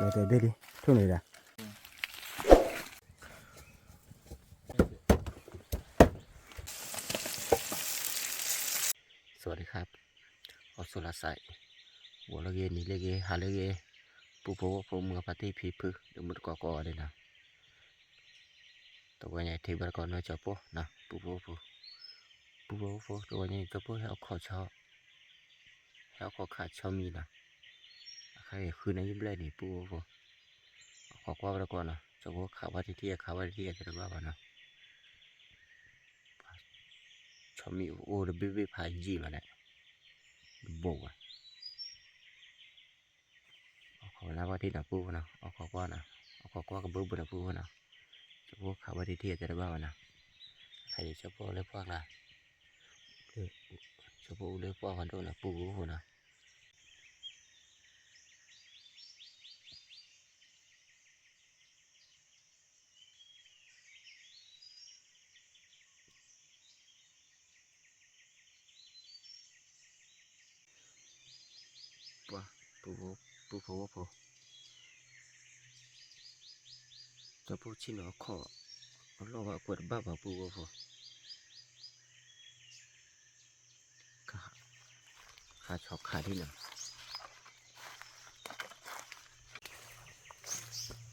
တဘ့ၣ်လံ ထိၣ်န့ၣ်ဒၣ် စဝၤဒံခါ အီၣ်ဆိးလါစဲး ဂီၤလၢဂ့ၤ နံၤလၢဂ့ၤ ဟါလၢဂ့ၤ ပုၢ်ဖိဝဲၢ်ဖိ မုၢ်အပၢ်သ့ၣ်ဖံဖု ဒီးမုၢ်တကိးကိးဂၤဒဲးနီၤ တဝဲညါထံၣ်ဘၣ်တကိးနီၤ ကၠီၤပိၢ်နီၤ ပုၢ်ဖိဝဲၢ်ဖိ ပုၢ်ဖိဝဲၢ်ဖိ တဝဲညါ ကၠီၤပိၢ်ဟဲအီၣ်ခိးဆီ ဟဲအီၣ်ခိးခးဆီမံၤနီၤ အခါအံၤဃုန့ၣ်ယဘျဲၣ်န့ၣ် ပုၢ်ဖိ အီၣ်ခိးကွၢ်ဘၣ်တကိးနီၤ ကၠီၤဖိခးဝဲတထံၣ် ခးဝဲတထံၣ် အတဘၣ်ဘၣ်နီၤ ဆီမံၤအိၣ်တဘ့ၣ်ဘ့ၣ်ဖးယံာ်မးလဲၣ် တဘိးဝဲ အီၣ်ခိးနၢ်ဘၣ်ထံၣ်နီၤ ပုၢ်ဖိနီၤ အီၣ်ခိးကွၢ်နီၤ အီၣ်ခိးကွၢ်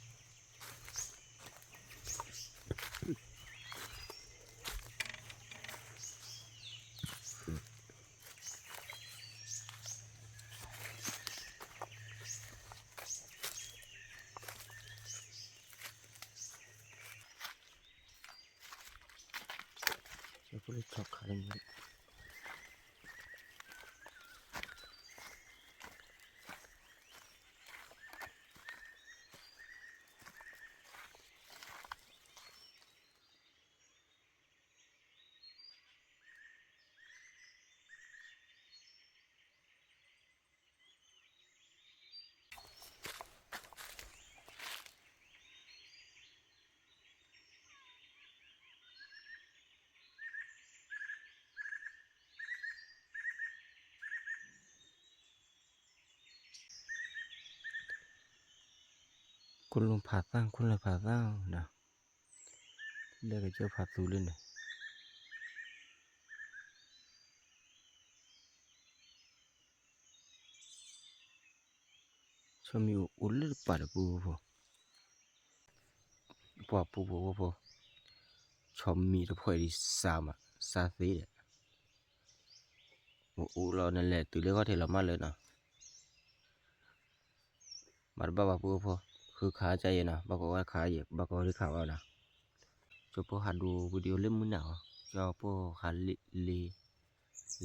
ကဘၢဘၢနီၤ ပုၢ်ဖိနီၤ ကၠီၤဖိခးဝဲတထံၣ် အတဘၣ်ဘၣ်နီၤ ခါအံၤ ကၠီၤဖိလၢပှၢ်ကျါ ကၠီၤဖိအိၣ်လၢပှၢ်ဖးဒိၣ်နီၤ ပုၢ်ဖိနီၤ ပှၤ ပုၢ်ဖိ ပုၢ်ဖိဝဲၢ်ဖိ ကၠီၤဖိဆ့ၣ်နီၤအခီၣ် အလီၢ်ဘၣ်ကွဲးတဘၣ်ဘၣ် ပုၢ်ဖိဝဲၢ်ဖိ ခး ခးဆီခးဒ်နီၤ ကၠီၤဖိလၢဆီခးလၢမ့ၢ် ခိၣ်လိၣ်ဖးသၣ် ခိၣ်လိၣ်ဖးသၣ်ဒီး လၢကစၢၢ်ဖးသူလၢန့ၣ် ဆီမံၤအိၣ်လၢတပာ်ဒီးပုၢ်ဖိ ပှၤပုၢ်ဖိဝဲၢ်ဖိ ဆီမံၤတဖှဲးဒံးစၢ်မး စၢ်သ့ဒီး အိၣ်လီၤနလဲၤတုၤလၢဂီၢ်ထံးလီၤမးလၢနီၤ မၤတဘၣ်ဘၣ်ပုၢ်ဖိ ဃုခးကယဲနီၤ ဘၣ်ကီဝဲခးယဲ ဘၣ်ကီဝဲဒုးခးဘၣ်နီၤ ကၠီၤဖိဟးဒိ video လၢမုၢ်နၤအီၤ ကၠီၤဖိဟးလံ လံ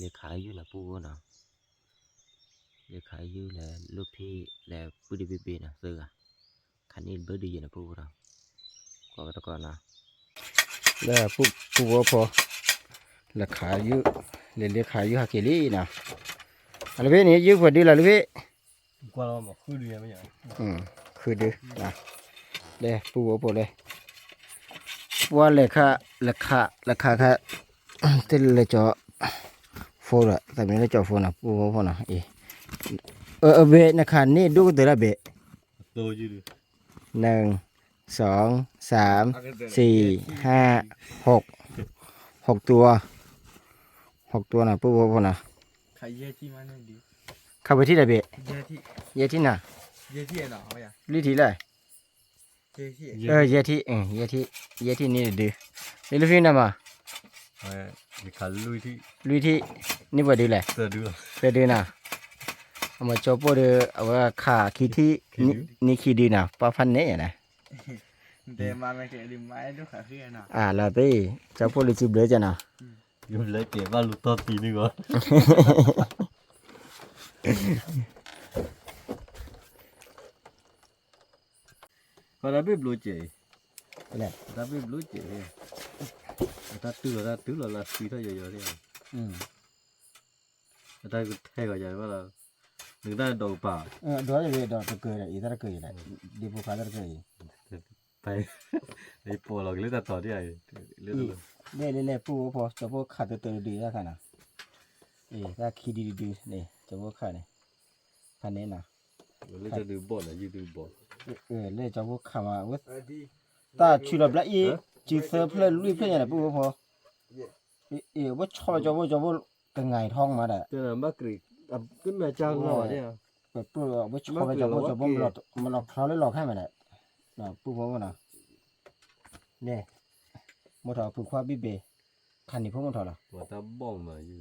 လံခးယုၢ်နီၤ ပုၢ်ဖိနီၤ လံခးယုၢ်လဲၤလိၣ်ဖံးလဲၤပုၢ်ဒံးဘ့ၣ်ဘ့ၣ်နီၤ သၢဂၤ ခးန့ၢ်ဘၢဒုးယဲနီၤ ပုၢ်ဖိနီၤ ကွၢ်ဝဲတကီးနီၤ လၢပုၢ်ဖိဖိ လဲၤခးယုၢ် လဲၤလံခးယုၢ်ဟးက့ၤလံနီၤ အလၢဖဲန့ၣ် ယုၢ်ပှၤဒုးလီၤလၢဖဲ ဃုဒု လၢပုၢ်ဖိဖိလဲၤ ပှၤလဲၤခး လဲၤခး လဲၤခးခါ တလဲၤကၠီၤ phone ဒီး သးမ့ၢ်လၢကၠီၤ phone နီၤ ပုၢ်ဖိဖိနီၤ အ့ အဘ့ၣ် နခးန့ၢ်ဒိၣ်ကတၢၢ်လၢဘ့ၣ် န စင် စၢမ် စံ ဟါ ဟီၣ် ဟီၣ်တွၤ ဟီၣ်တွၤနီၤ ပုၢ်ဖိဖိနီၤ ခးဝဲထံၣ်ဒီးဘ့ၣ် ယဲၢ်ထံၣ်နီၤ လွံၢ်ထံၣ်လဲၣ် ယဲၢ်ထံၣ် ယဲၢ်ထံၣ် ယဲၢ်ထံၣ်န့ၣ်တဒု လၢလၢဖံနၤမး လွံၢ်ထံၣ် န့ၢ်ပှဲၤဒုလဲၣ် သၢဒုနီၤ အမ့ၢ်ကၠီၤပိၢ်ဒီး အဝဲခးခံထံၣ် န့ၢ်ခံဒုနီၤ ပှၤဖးနဲၣ်ယဲနီၤ အလီၤသ့ ကၠီၤပိၢ်လံစုဘျၢကနီၤ ယဘျၢကဲဘၣ်လူၤတီၢ်သံန့ၣ်ဂီၢ် ပတၢ်ဘ့ၣ်ဘျိကဲးအံၤ ပတၢ်ဘ့ၣ်ဘျိကဲး အတၢ်တုၤလီၤ တၢ်တုၤလီၤလၢသံထီၣ်ယီၤယီၤန့ၣ် အတၢ်ကထဲဂီၤယၤဘၣ်လီၤ နကတၢ်ဒိးကပၤ ဒီးယၤဒီးတကၢၤဒီး အံၤတၢ်တကၢၤအံၤလဲၣ် ဒ့ဖိခါတၢ်တကၢၤအံၤ ပလီၤကလၢတၢ်တီၤဒ်အံၤ လဲၤလဲၤလဲၤ ပုၢ်ဖိ ကၠီၤဖိခးတတၢၤတဒုတၢ်ခါနီၤ အံၤ တၢ်ခံဒုတဒုန့ၣ် ကၠီၤဖိခးန့ၣ် ဖးနဲၣ်နီၤ လၢကၠီဖိခးမး, တၢ်ဆူၣ်လီၤဘျါအံၤ, စုသၢဖျၢၣ်လွံၢ်ဖျၢၣ်ညါန့ၣ် ပုၢ်ဖိဖိ, ဝဲဆီလီၤကၠီဖိ ကၠီဖိကငါအံၤထီကမးဒီး, ဝဲဆီလီၤကၠီဖိ ကၠီဖိမၤလီၤချီလၢလီၤခါမးဒီး, ပုၢ်ဖိဖိနီၤ, န့ၣ်, မိၢ်ထီၣ်ဖုခွါဘံၣ်ဘ့ၣ်, ခါနံၣ်ဖိမိၢ်ထီၣ်လီၤ,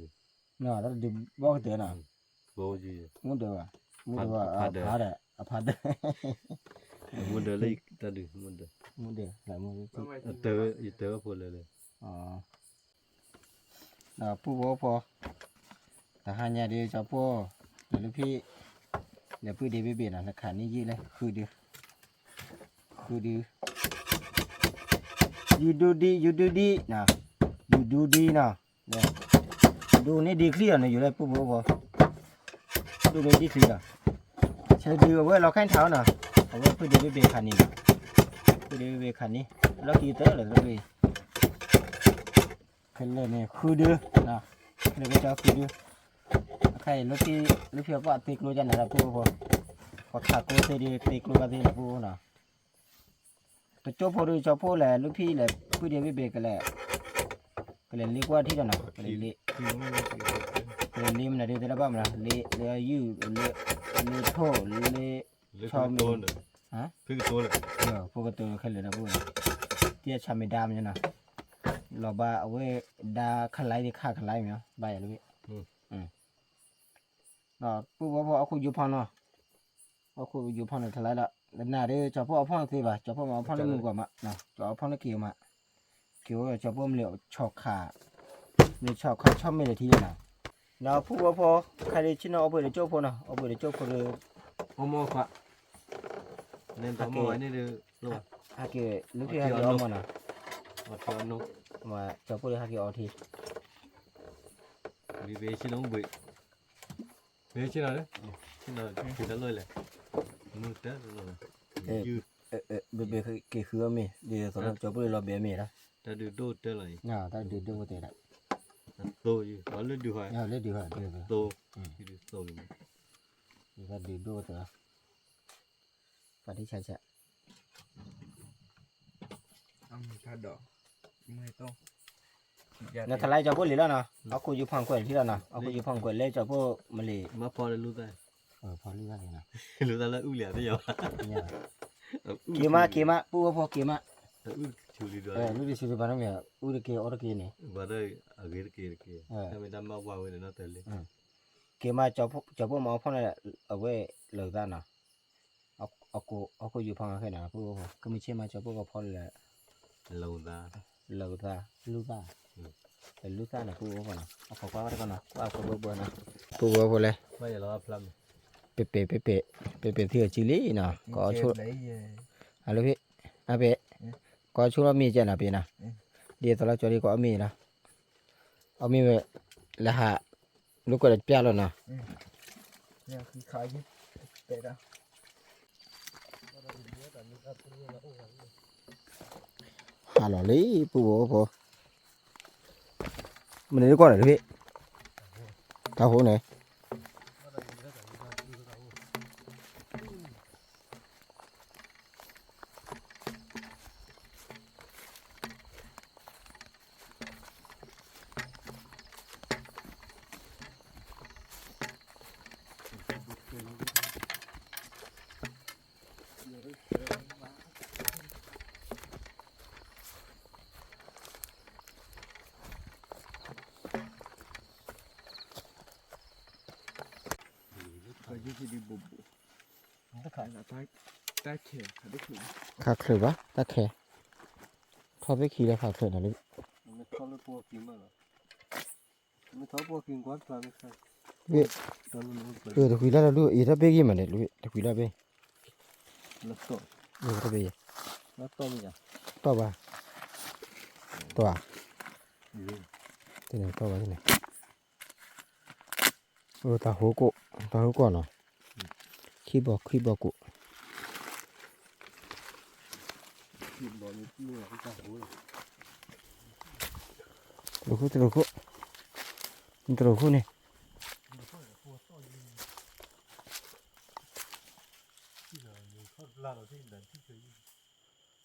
တၢ်ဒုးဘီကတၢၢ်နီၤ, မူဒၢးဘၣ်, မူဒၢးဘၣ်, အဖးဒၢး, အဖးဒၢး, မူဒၢးလၢတၢ်ဒုး, မူဒၢး, ယတၢ်ဖိလဲၣ်လဲၣ် ပုၢ်ဖိဖိ, တဟါညါဒီးကၠီဖိ, လဲၤလၢဖံ, လဲၤပုၢ်ဒ့ဘ့ၣ်ဘ့ၣ်နီၤ နခးန့ၢ်ယုၢ်လဲၣ် ဃုဒု, ဃုဒု, ယုၢ်ဒူဒံ ယုၢ်ဒူဒံ, ယုၢ်ဒူဒံနီၤ, ဒူန့ၢ်ဒံချံလီၤန့ၣ် ယိၤလၢပုၢ်ဖိဖိ, ဒူန့ၢ်ဒံချံလီၤ, ဆဲးဒုးအဝဲလီၤခါထီၣ်နီၤ, အဝဲပုၢ်ဒ့ဘ့ၣ်ဘ့ၣ်ခးန့ၢ်, ပုၢ်ဒ့ဘ့ၣ်ဘ့ၣ်ခးန့ၢ်, လီၢ်ခံတၢ်လီၤတၢ် ခဲလၢာ်န့ၣ် ဃုဒု, ခဲလၢာ်ကၠီဃုဒု, အခါအံၤ လၢဖံအပှၢ်သ့ကျိကနၤဒီးပုၢ်ဖိ, ပှၤခးကျိသ့ဒုးသ့ကျိဘၣ်သ့လီၤပုၢ်ဖိနီၤ, တကၠိဖိဒုးကၠီဖိလဲၣ် လၢဖံလဲၣ် ပုၢ်ဒ့ဘ့ၣ်ဘ့ၣ်ကလဲၤ, ကလဲၤလ့ကွၢ်ထံၣ်ဒီးနီၤ, ကလဲၤလ့, ကလဲၤလ့မနုၤဒုးသ့လၢဘၣ်မနုၤ, လ့, လ့ယုၢ်, လ့ထိၣ်, လ့, ဆီမ့ၢ်, ဖိကတိၤခဲလၢာ်ဒီးပုၢ်ဖိနီၤ, တၢ်ဆါမ့ၢ်ဒါမ့ၢ်နီၤ, လီၤဘၣ်အဝဲဒါခလၢ်သ့ၣ် ခးခလၢ်မ့ၢ်နီၤ ဘၣ်ယၤလၢဝဲ, ပုၢ်ဖိဖိအီၣ်ခိၣ်ယူၤဖီနီၤ, အီၣ်ခိၣ်ယူၤဖီန့ၣ် ထလါဒီး, နၤဒီးကၠီဖိအီၣ်ဖီၣ်န့ၣ်သ့ဘၣ်, ကၠီဖိမ့ၢ်အီၣ်ဖီၣ်န့ၣ်မုာ်ကွၢ်မး, ကၠီအီၣ်ဖီၣ်န့ၣ်က့ၤမး, က့ၤဝဲကၠီဖိမ့ၢ်ဆီၣ်ခး, မ့ၢ်ဆီၣ်ခးဆီၣ်မ့ၢ်လၢထံနီၤ, ဒီးပုၢ်ဖိဖိ, ခါဒုးဆ့ၣ်နီၤအီၣ်ပှ့ၤတကၠိဖိနီၤ အီၣ်ပှ့ၤတကၠိဖိဒီး, အီၣ်မီၢ်ခွါ, န့ၣ်တမီၢ်ဝဲန့ၣ်ဒီး, ဟဲက့ၤလၢဖံဟဲက့ၤအီၣ်မီၢ်နီၤ, ကၠီဖိဒီးဟဲက့ၤအီထံ, ဘ့ၣ်ဘ့ၣ်ဆ့ၣ်နီၤဘ့ၣ်, ဘ့ၣ်ဆ့ၣ်နီၤ, ဆ့ၣ်နီၤဖံးတၢ်လီၢ်လဲၣ်, မုၢ်တၢ်လီၢ်လဲၣ်, ဘ့ၣ်ဘ့ၣ်က့ၤဃုအီၣ်မ့ၢ်, ဒ်သိးလၢကၠီဖိလီၤဘ့ၣ်မ့ၢ်ဒီး, တၢ်ဒုးဒိၣ်တၢ်လီၤအံၤ, တၢ်ဒုးဒိၣ်ဝဲတဲဒၣ်, သိယုာ်, လၢဒုးဟီ, လၢဒုးဟီ, သိ, ဒုးသိလီၤ, တၢ်ဒုးဒိၣ်ဝဲတဲ, ပှၤဒ်ဆါဆါ နထလါကၠီဖိလံၤလီၤနီၤ, အီၣ်ခိၣ်ယူၤဖီကွဲးလံလီၤနီၤ, အီၣ်ခိၣ်ယူၤဖီကွဲးလၢကၠီဖိမလံၤ, ဖီလၢလူသၣ်, ဖီလၢလူသၣ်, က့ၤမး က့ၤမး ပုၢ်ဖိက့ၤမး, လူတဆူဘၣ်နီၤမ့ၢ် အူတက့ၤအီတက့ၤန့ၣ်, က့ၤမး ကၠီဖိမ့ၢ်အီၣ်ဖီၣ်န့ၣ် အဝဲလၢာ်သးနီၤ, အီၣ်ခိၣ်ယူၤဖီခဲနီၤ ပုၢ်ဖိ, ကမုၢ်ဆ့ၣ်မး ကၠီဖိကဖီလၢ လၢာ်သး, လူသၣ်, လူသၣ်န့ၣ် ပုၢ်ဖိနီၤ, အခိၣ်ကွၢ်ဝဲတကီၢ်နီၤ ကွၢ်အခိၣ်ဘၢဘၢနီၤ, ပုၢ်ဖိဖိလဲၣ်, ပ့ၣ်ပ့ၣ်, ပ့ၣ်ပ့ၣ်, ပ့ၣ်ပ့ၣ်သံအစုလံနီၤ, ကီးဆိ, အလၢဖံ, အပ့ၣ်, ကီးဆိလီၤမ့ၢ်ကဲနီၤပ့ၣ်နီၤ, ဒ်သိးလီၤကၠီဒ်ကအီၣ်မ့ၢ်နီၤ, အီၣ်မ့ၢ်ဝဲ, လဲၤဟး, လူကွဲးလၢပျၢ်လီၤနီၤ ဟးလီၤလံ ပုၢ်ဖိဖိ, မနုၤလၢကီၢ်န့ၣ်တဖ့, တၢ်ဟိန့ၣ် ခးချၢၣ်ဘၣ် တၢ်ခဲ, ထီၣ်သ့ၣ်ခံလၢခးချၢၣ်နီၤလံ, တကွံလၢ်တလူၤ အ့ၣ်တၢ်ဘ့ၣ်ဂ့ၤမးန့ၣ် တကွံလၢ်ဘ့ၣ်, တဘ့ၣ်, တီၢ်ဘၣ်, တီၢ်ဘၣ်, တန့ၣ် တီၢ်ဘၣ်တန့ၣ် တၢ်ဟိကိး, တၢ်ဟိကိးနီၤ, ခံဘီခံဘီကိး, တရူးခိၣ် တရူးခိၣ်, တရူးခိၣ်န့ၣ် တရူးခိၣ်န့ၣ် တရူးခိၣ်န့ၣ် တရူးခိၣ်န့ၣ် လၢ်လီၤထံၣ်လၢထံၣ်ဆၢယုၢ်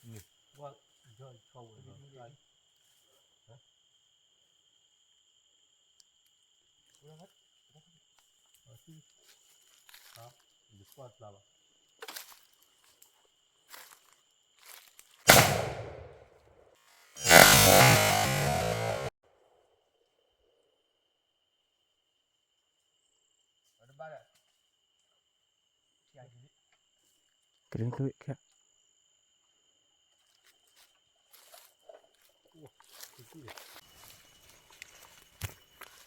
န့ၣ် ဝဲယီၢ်ဆီဝဲလီၤ ယကွၢ်ကျါဘၣ် ကရၢၢ်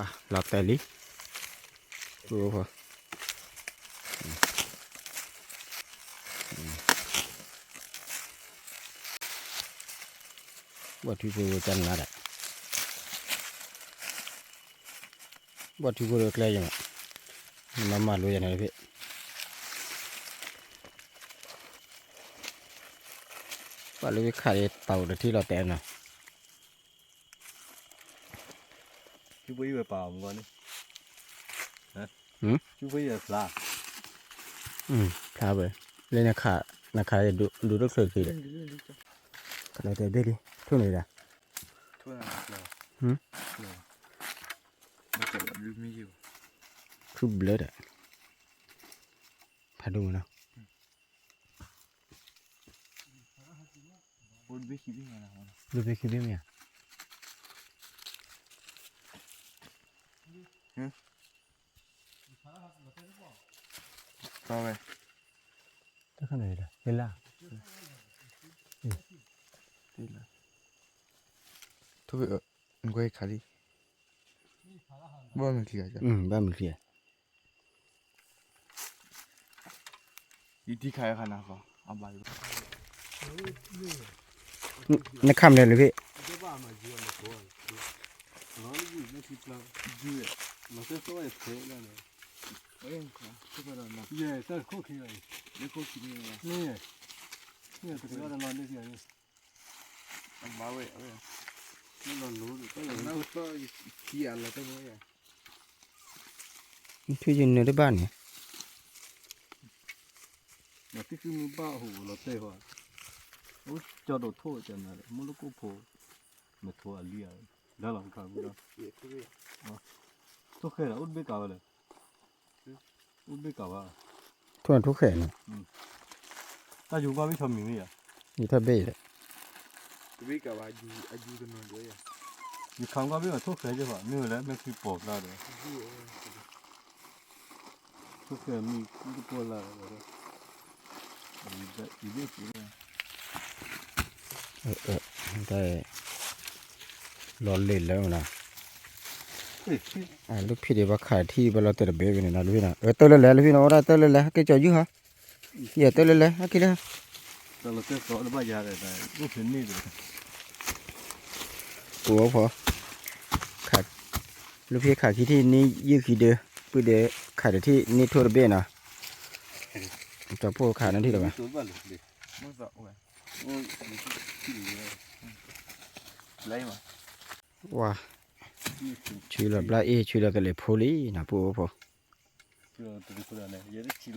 ဝါ လီၤတဲာ်လံ ဘၣ်ထွံဖိဝဲကနၤဒီး ဘၣ်ထွံဖိဒီးကျဲယမး နမၤမၤလိယၤန့ၣ်တဖ့ၣ် ဘၣ်လၢခးဒီးပာ်အိၣ်တထံလီၤတဲာ်နီၤ ဖျါဝဲ လၢနခး နခးဒိၣ်တချုးက့ၤဒီး ကလီၤတဲာ်ဘ့ၣ်လံ ထိၣ်န့ၣ်ဒၣ် ထူဘျၢဒီး ဖးဒိၣ်မးနီၤ ဘ့ၣ်ခံဘ့ၣ်မ့ၢ်ဧါ ဝဲ တခါန့ၣ်ဒီး ဟဲလၢ ထိၣ်ဖဲ နကွဲးခါလံ ဘၣ်မုာ်ချံဂၤ ဘၣ်မုာ်ချံဂၤ နခးမလဲၣ်လၢဖဲ နထံၣ်ယနၢၤတဘၣ်န့ၣ် မ့ၢ်သုမ့ၢ်ဘၣ်ဟူးလီၤတဲာ်ဃီ အိၣ်ကၠီဒိၣ်ထိၣ်ကနၤဒီး မ့ၢ်လၢကိၣ်ဖိ နထိးအလံဧါ ဒါလီၤခါဒီး ထိၣ်ဃဲဒီး အိၣ်တဘ့ၣ်ကးဝဲလဲၣ် အိၣ်တဘ့ၣ်ကးဘၣ် ထိၣ်န့ၣ်ထိၣ်ဃဲန့ၣ် တၢ်ယူၤကွၢ်ဘ့ၣ်ဆီမံၤမ့ၢ်ဧါ ယထီၣ်ဘ့ၣ်ယဲ တဘ့ၣ်ကးဘၣ် အယူၤတနီၤဒ်ယဲ ယခးကွၢ်ဘ့ၣ်ဘၣ်ထိၣ်ဃဲယဲဘၣ် မ့ၢ်ဝဲလၢမဲာ်ချံပီၤကျါဒီး ထိၣ်ဃဲမံၤတပီၢ်လၢ်ဒီး ယဘ့ၣ်ပူၤ တၢ် လီၤလ့ၢ်လၢမနီၤ လၢဖံးဒံးဘၣ်ခးထံၣ်ဘၣ်လီၤတဲာ်တဘ့ၣ်ဝဲန့ၣ်နီၤ လၢဖံးနီၤ အတၢ်လၢလဲၣ် လၢဖံးနီၤ အိၣ်ဒၣ်တၢ်လၢလဲၣ် ဟဲက့ၤကၠီၤယုၢ်ဟီ ယတၢ်လၢလဲၣ် ဟဲက့ၤလၢ ပူၤဖီ ခး လၢဖံးခးခံထံၣ်န့ၢ်ယုၢ်ခံဒု ပုၢ်ဒု ခးတထံၣ်န့ၢ်ထိၣ်တဘ့ၣ်နီၤ ကၠီၤပိၢ်ခးန့ၣ်ထံၣ်လၢၤဘၣ် ဝါ ဆူလီၤဘျါအ့ၣ် ဆူလီၤကလဲာ်ဖိလံနီၤ ပူၤဖီ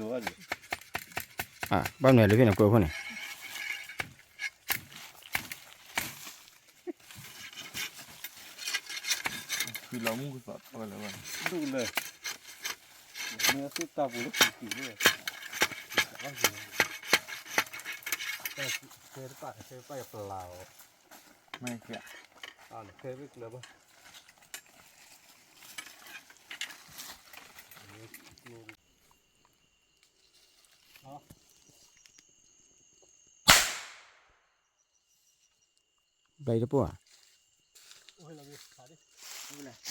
ဘၣ်မနုၤလၢဖံးန့ၣ် ကွဲးဖိန့ၣ် ဖံးလီၤမူကသးထီၣ်ဝဲလၢၤဘၣ် ဒိၣ်လၢ မ့ၢ်သုတၢ်ပူၤလၢဖံးဖံးလၢ ဖဲတပၣ် ဖဲတပၣ်ယပလၤအီၤ မ့ၢ်ကဲ ဖဲတကျၢၤဘၣ် ဘျါအံၤတပိၢ်ဧါ တၢ်လံ လၢတၢ်လံ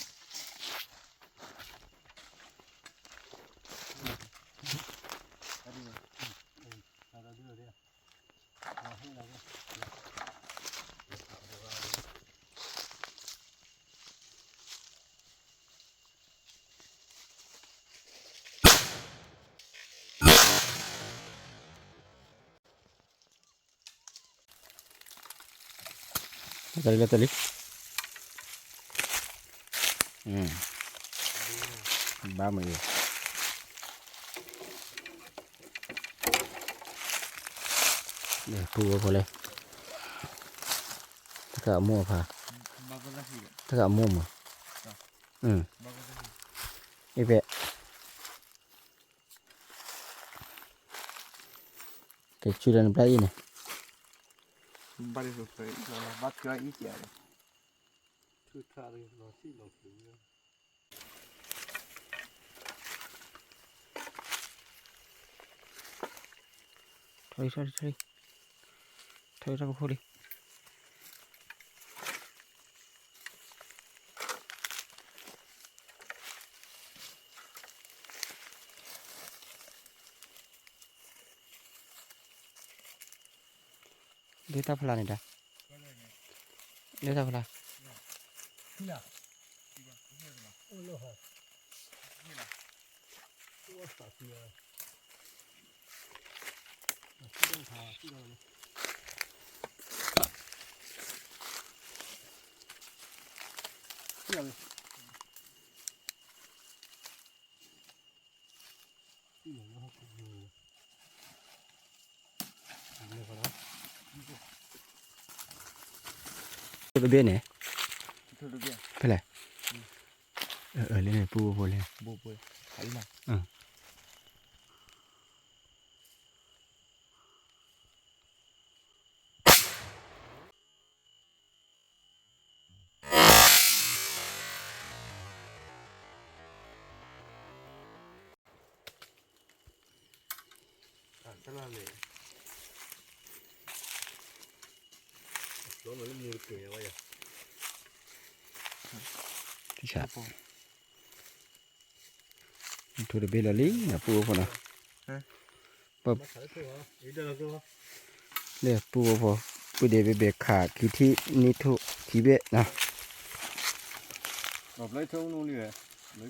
ဘၣ်မ့ၢ်အံၤ ပူဖိလဲၣ်, တၢ်ခးအမိၢ်အဖါ, တၢ်ခးအမိၢ်မး, အ့ဖဲ, ကဲဆူလၢနဘျါအံၤန့ၣ်, ဘၣ်, ထီၣ်လံ ထီၣ်လံ ထီၣ်လံ, ထီၣ်လံ ထီၣ်လံ, ဒ်တၢ်ဖျါန့ၣ်ဒီး, ဒ်တၢ်ဖျါ, တဘ့ၣ်န့ၣ်, ဖဲလဲၣ်, လၢန့ၣ် ပူဖိလဲၣ်, ထိၣ်တဘ့ၣ်လီၤလံ ပူဖိနီၤ, လၢပူဖိ, ပူဒံးဘ့ၣ်ဘ့ၣ်ခးခံထံၣ်နံၣ်ထိၣ်ခံဘ့ၣ်နီၤ, မ့ၢ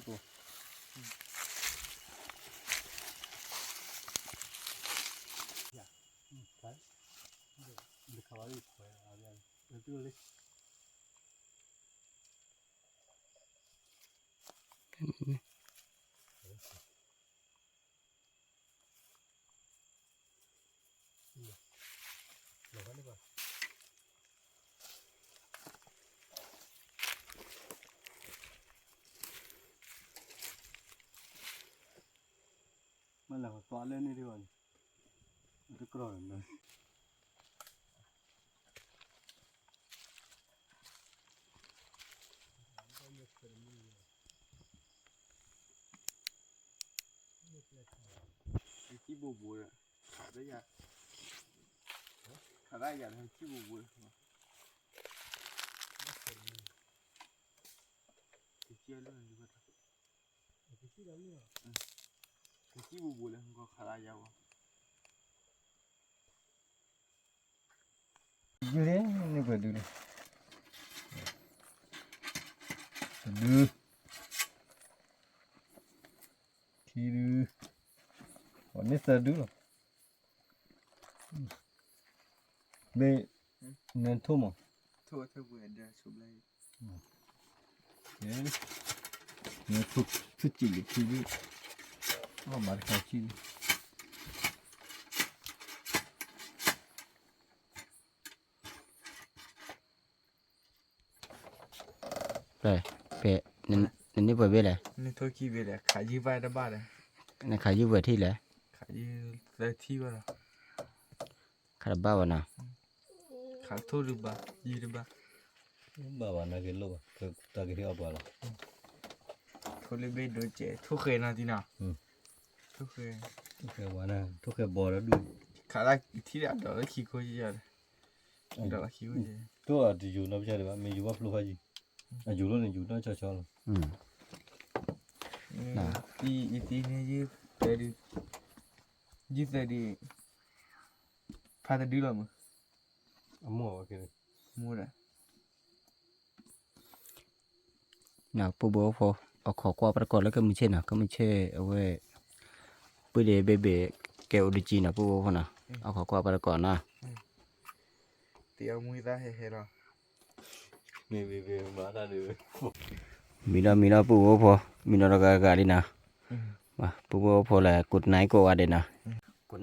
်လၢပသွးလၢန့ၣ်ဒ်ဘၣ်န့ၣ်, တကြၢးလီၤ. ထံဘိဘိ, ခးဒၣ်ယၤ, ခးဒၣ်ယၤလၢထံဘိဘိ, ကစၢ်လၢ ထံဘိဘိလၢ ခးဒၣ်ယၤဝဲ, ယုၢ်န့ၣ်ပှဲၤဒုလီၤ, တဒု, ခံဒု, န့ၣ်သၢဒုလီၤ. မ့ၢ်, နထိၣ်မး, နထိၣ်စံးလီၤခံဘ့ၣ်, ဘၣ်မၤတခါစံၣ်လံ. ဖဲ, နန့ၢ်ပှဲၤဘ့ၣ်လဲၣ်, နခးယုၢ်ပှဲၤထံၣ်လဲၣ်, ခးတဘၣ်ဘၣ်နီၤ, ခးထိၣ်တဘၣ်, ယုၢ်တဘၣ်, ဘၣ်ဘၣ်နက့ၤလိၣ်ဘၣ်, တၢ်က့ၤဟ့ၣ်အီၣ်ပှၤလီၤ. ထိၣ်လၢဘ့ၣ်ဒိကဲး, ထိၣ်ဃဲနီၤတံၢ်နီၤ, ထိၣ်ဃဲ, ထိၣ်ဃဲဝါနၤ, ထိၣ်ဃဲဘီဒီးဒူၣ်, ခးလၢထံၣ်ဒီးအဒီးလၢခံခိယၤဒီး, ဒီးလၢခံခိယၤ, ထိၣ်အတယိာ်နီတဘျီဘၣ်, မ့ၢ်ယိာ်ဘၣ်ဖျိဃီယံၤ, အယိာ်လီၤန့ၣ် ယိာ်နီၢ်ဆီဆီလီၤ. ယသံန့ၣ်, ယသဒု, ဖးတဒုလီၤမး, အမိၢ်ဝဲကဲ, မိၢ်ဒၣ် ပူဖိ, အခီၣ်ကွၢ်ပတကိးလၢကမုၢ်ဆ့ၣ်နီၤ, ကမုၢ်ဆ့ၣ်အဝဲ, ပူဒံးဘ့ၣ်ဘ့ၣ်, ကဲအိၣ်ဒံးကံနီၤ ပူဖိနီၤ, အခီၣ်ကွၢ်ပတကိးနီၤ, မံနီၤမံနီၤပူဖိ, မံနီၤတဂၤဂၤလံနီၤ, ပူဖိလဲၣ် ကိးတနံၤကိးဂၤဒဲးနီၤ, ကိး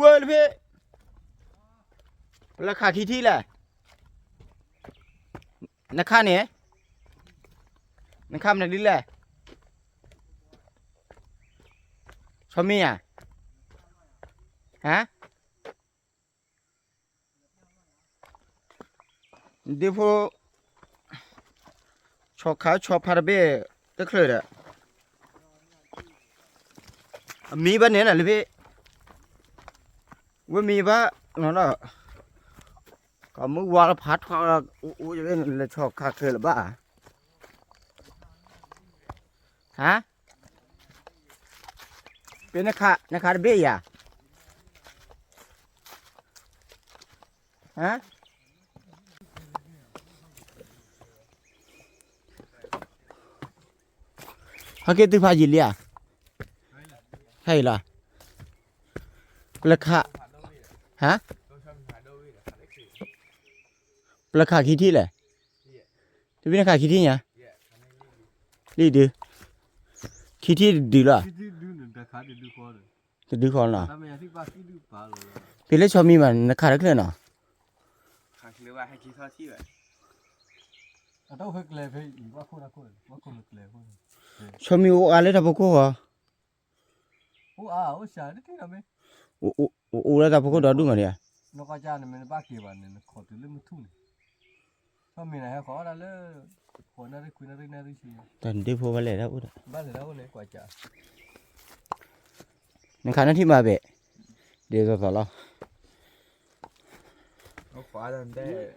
ဝဲလၢဖဲ ပလၢခးခံထံၣ်လဲၣ်, နခးန့ၣ်, နခးမနုၤဒ်လဲၣ်, ဆီမံၤဧါ, ဟါ ဒ့ဖိ, ဆီခးဆီဖါတဘ့ၣ်, တချုးဒီး, အမံၤဘၣ်န့ၣ်နၤလၢဖဲ, ဝဲမံၤဘၣ်နီၤလီၤ, ကမုၢ်ဝါလၢဖးထွဲ, အိၣ်အိၣ်လဲၤဆီခးခဲလၢာ်ဘၣ်, ဟါ ပနခး, နခးတဘ့ၣ်ယၤ, ဟါ, ဟဲက့ၤသုဖးယံာ်လံဧါ, ဟဲအံၤလီၤ, ပလၢခး, ဟါ, ပလၢခးခံထံၣ်လဲၣ်, တဘ့ၣ်နခးခံထံၣ်ညါ, လံဒု, ခံထံၣ်တဒုလီၤ, တဒုဃီလီၤ, ဖဲလၢဆီမံၤမး နခးတချုးနီၤ, ဆီမံၤအိၣ်အါလၢတၢ်ဖီခိၣ်ဃီ, အိၣ်အိၣ်လၢတၢ်ဖီခိၣ်ဒီဒူၣ်မးန့ၣ်ဧါ, တၢ်ဒ့ဖိဘၣ်လဲၤဒၣ်အိၣ်ဒီး, နခးနထံၣ်မးဘဲၣ်, ဒ်သိး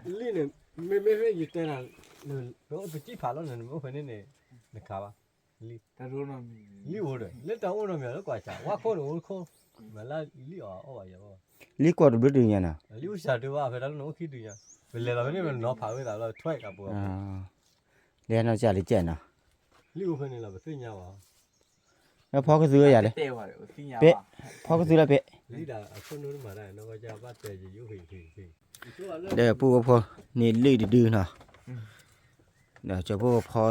သိးလီၤ, လံန့ၣ်, မ့မ့ၢ်ယတဲနၤ, ပအိၣ်ပစံၣ်ဖးလီၤန့ၣ် နမ့ၢ်အိၣ်ဖဲန့ၣ်န့ၣ်, နခးဘၣ်, လံအိၣ်ဒီး လၢတၢ်အိၣ်နီတမံၤလၢကွၢ်ဆၣ် ဝါခိၣ်န့ၣ်အိၣ်ခိၣ်, မ့ၢ်လၢလံအီၤအီၣ်ဘၣ်ယၤဘၣ်, လံကွီၢ်တဘျုးတုၤညါနီၤ, လံအိၣ်စှၤတုၤဘၣ် ဖဲတၢ်လၢနအိၣ်ခံတုၤညါ, ပလဲၤလီၤဖဲန့ၣ် ပနီၤဖးဝဲသးလီၤ ထွဲကးပှၤ, လဲၤနီၤကၢ်လံကဲနီၤ, လံအိၣ်ဖဲန့ၣ်လီၤ ပသ့ၣ်ညါဘၣ်, ဖီကသုဝဲယၤလဲၣ်, ဖဲ, ဖီကသုလၢဖဲ, ဒီးပုၢ်ဝဲၢ်ဖိန့ၣ်လံတဒုနီၤ, ဒီးကၠီၤဖိကဖီ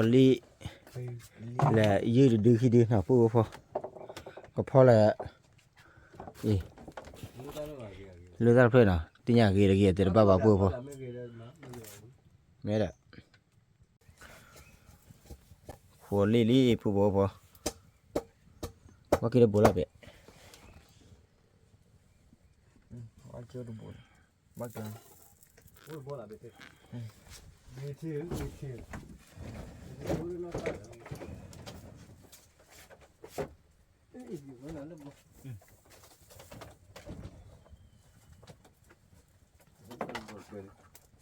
လံ, လဲၤယုၢ်တဒုခံဒုနီၤ ပုၢ်ဝဲၢ်ဖိ, ကဖီလဲၣ်, အံၤ, လၢတၢ်တဖျၢၣ်နီၤ သ့ၣ်ညါဂ့ၤတဂ့ၤ တဲတဘၣ်ဘၣ်ပုၢ်ဝဲၢ်ဖိ, မ့ၢ်ဒီး ဃိးလံလံ ပုၢ်ဖိဖိ, ဝဲ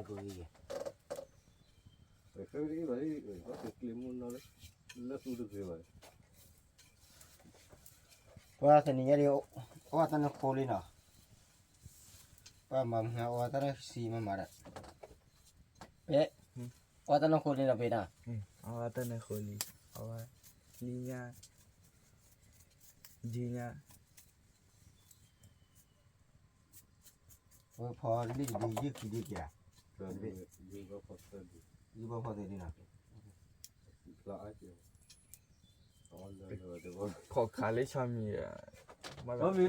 က့ၤတဘိလီၤပဲ, ပှၤတနံၤညါဒီး အဝဲတၢ်န့ၣ်ဃိလံနီၤ, ပှၤမၤမဟါ အဝဲတၢ်န့ၣ်စံးမၤမၤဒီး, ပဲ, အဝဲတၢ်န့ၣ်ဃိလံနီၤ ပဲနီၤ, အဝဲတၢ်န့ၣ်ဃိလံ, အဝဲ, လံညါ, ယုၢ်ညါ ဝဲဖီလံတဒု ယုၢ်ခံဒုက့ၤဧါ, ယုၢ်ဘီဖီသ့ဒ်နီၤ, ခိးခးလၢဆီမံၤ, ဆီမံၤစါနီ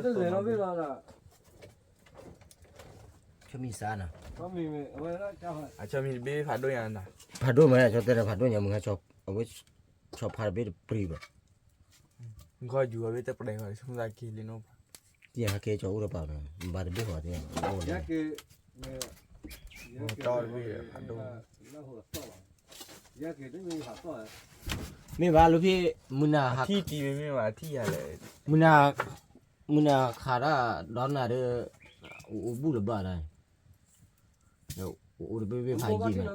ၤ, အဆီမံၤတဘ့ၣ်ဖးဒိၣ်ညါနီၤ, ဖးဒိၣ်မး ဆီတဲဒီးဖးဒိၣ်ညါ မုၢ်ဟါ, အဝဲ, ဆီဖါတဘ့ၣ်တပျံၤဘၣ် ခီယူၤအဝဲတပျဲၢ်ဃီ ဆိကမိၣ်သးက့ၤလံနီၤ, တဟဲက့ၤကၠီၤအိၣ်တပၤ, ဘၣ်တဘ့ၣ်ဃီတ, တီၢ်တဘ့ၣ်ဖးဒိၣ်, မ့ၢ်ဘၣ်လၢဖဲ, မုၢ်နၤ, ထံၣ်တံၤမ့မ့ၢ်ဘၣ်ထံၣ်ယၤလဲၣ်, မုၢ်နၤ, မုၢ်နၤခးတၢ်ဒီးနၤဒီး, အိၣ်ဘူၣ်လၢၤဘၣ်ဒၣ်, အိၣ်တဘ့ၣ်ဘ့ၣ်ဖးယံာ်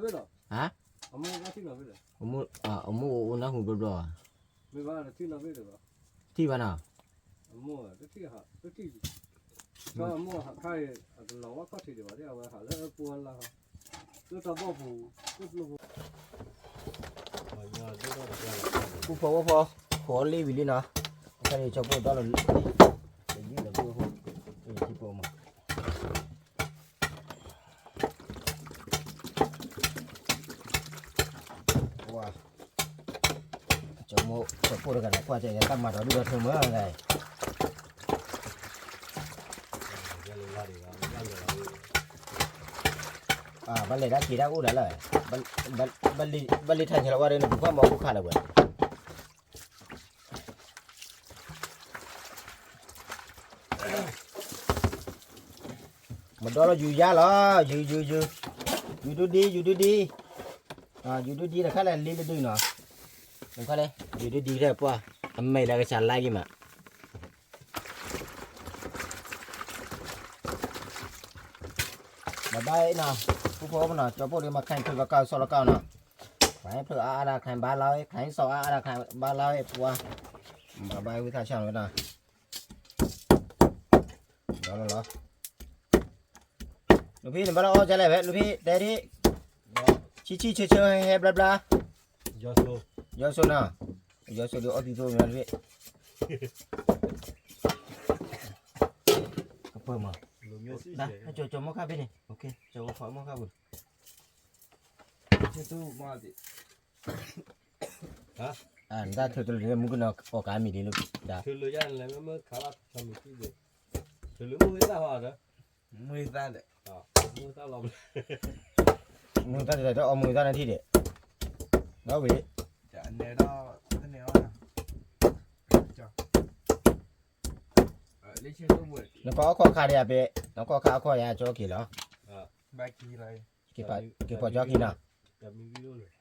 မး, ဟါ, အမိၢ်အိၣ်အိၣ်နၢ်ဟူဘျီဘျီဧါ, မ့ၢ်ဘၣ်, ထံၣ်ဘၣ်နီၤ, အမိၢ်တထံၣ်, အမိၢ်ဟးခါအံၤ အတလီၤဝဲခီၣ်ထံးဒံးဘၣ်, အဝဲဟးလၢပူၤလၢ်, လၢတၢ်ဘီၣ်ပူၤ, ပူၤဖီဝဲဖီ, ဃိးလံဝံၤလံနီၤ, အခါန့ၣ် ကၠီပိၢ်ဒီလီၤလံ, ယံာ်လီၤပူၤဖိ, ထံပိၢ်မး ကၠီမိၢ် ကၠီပိၢ်တဂၤန့ၣ် ကွၢ်ကဲတၢ်မၤဒီးဒုၣ်ဒီးထၢမုၢ်ဂၤ, ဘၣ်လဲၤဒၣ်က့ၤဒၣ်အိၣ်ဒၣ်လၢ, ဘၣ်လဲၤထါညါလီၤဝဲဒီး နပူၤဖၣ်မၤအိၣ်ခါလၢၤဝဲ မဒီလီၤယူၤယါလီၤ, ယူၤ ယူၤ ယူၤ, ယူၤဒုဒံ ယူၤဒုဒံ, ယူၤဒုဒံတခါလဲၣ် လံတဒုနီၤ, တခါလဲၣ် ယူၤဒုဒံတပှၢ်, အမဲာ်လၢကစၢ်လါက့ၤမး, ဘၣ်ဘၣ်နီၤ, ပူဖိမနီၤ, ကၠီပိၢ်ဒုးမၤခါအံၤဖျိလီၤကါ စီလီၤကါနီၤ, ခါအံၤဖျိအါအါဒၣ် ခါအံၤဘါလါဝဲ, ခါအံၤစီအါအါဒၣ် ခါအံၤဘါလါဝဲ ပှၢ်, ဘၣ်ဘၣ်ဝံသးဆၢဝဲဒၣ် ဒီလီၤလီၤ, လူၤဖံ နဘၣ်လၢအီၣ်ကလဲၣ်ဖဲ လူၤဖံ တဲဒ်, ဆံဆံဆၢဆၢဟဲဟဲဘျါဘျါ, ယီၤစိနီၤ, ယီၤစိဒုးအီၣ်သံသိမ့ၢ်လူၤဖံ, ကပၢၢ်မး, ကၠီမီၢ်ခါဖဲန့ၣ်, ကၠီဝဲဖီမီၢ်ခါပူၤ, နတၢ်ထုးတလၢမူကနီၤအီၣ်ကါမံၤဒ်လၢ, ထုးလၢယါလဲၣ် မ့ၢ်ခါဘၣ် ထုးလၢမူဝဲသၣ်ဟီဒီး, မူဝဲသၣ်ဒီး, မူဝဲသၣ်လီၤ, မူဝဲသၣ်ဒီး အီၣ်မူဝဲသၣ်နထံၣ်ဒီး, ဒီဝံၤ, နကအီၣ်ခီၣ်ခါဒံးဧါ ပ့, နကအီၣ်ခီၣ်ခါအီၣ်ခီၣ်ယါကၠီက့ၤလီၤ, က့ၤပီၤကၠီက့ၤနီၤ,